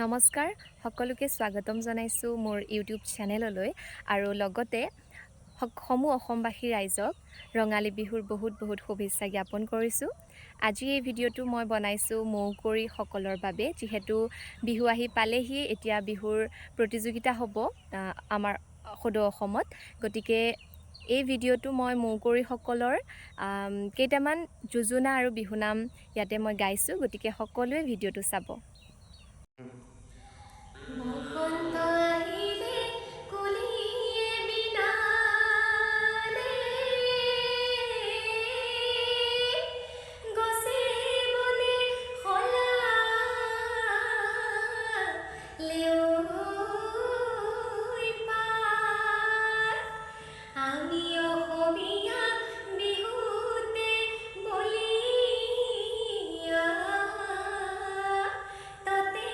নমস্কাৰ, সকলোকে স্বাগতম জনাইছোঁ মোৰ ইউটিউব চেনেললৈ আৰু লগতে সমূহ অসমবাসী ৰাইজক ৰঙালী বিহুৰ বহুত বহুত শুভেচ্ছা জ্ঞাপন কৰিছোঁ। আজি এই ভিডিঅ'টো মই বনাইছোঁ মৌ-কুঁৱৰীসকলৰ বাবে। যিহেতু বিহু আহি পালেহিয়ে, এতিয়া বিহুৰ প্ৰতিযোগিতা হ'ব আমাৰ সদৌ অসমত। গতিকে এই ভিডিঅ'টো মই মৌ-কুঁৱৰীসকলৰ কেইটামান যোজনা আৰু বিহুনাম ইয়াতে মই গাইছোঁ। গতিকে সকলোৱে ভিডিঅ'টো চাব। বসন্ত আহিলে কুলিয়ে বিনালে, গছে বনে সলালে ঐ পাত। আমি অসমীয়া বিহুতে বলিয়া, তাতে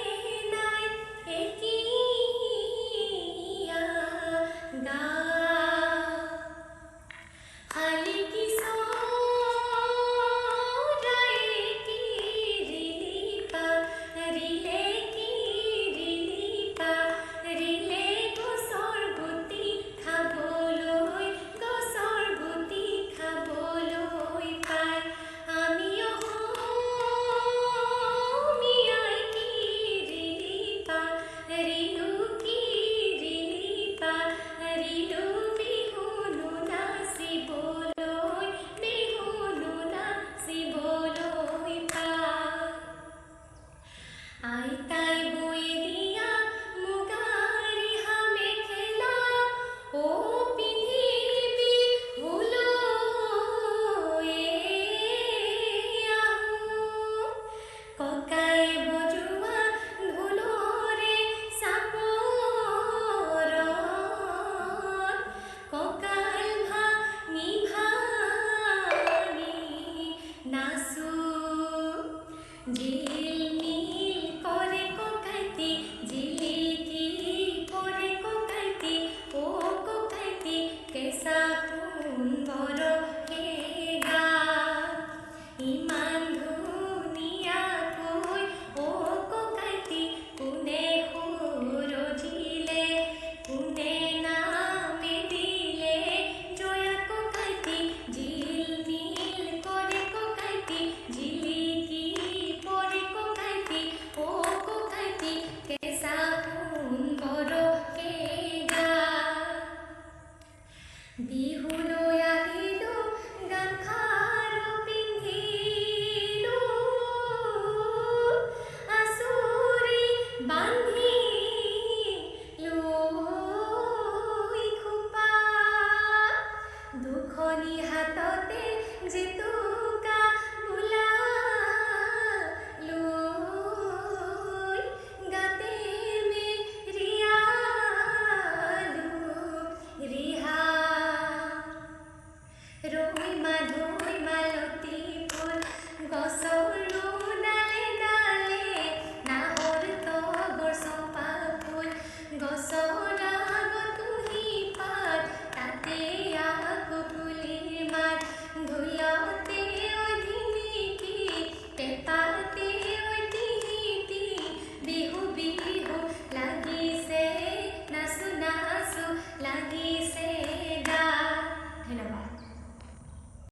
নাই একিয়া গা। শালিকী চৰাই কিৰিলি পাৰিলে, কিৰিলি পাৰিলে গছৰ গুটি খাবলৈ, গছৰ গুটি খাবলৈ পায়। আমি অসমীয়াই কিৰিলি পাৰিলো, কিৰিলি পাৰিলো বিহুনো নাচিবলৈ, বিহুনো নাচিবলৈ পায়। আই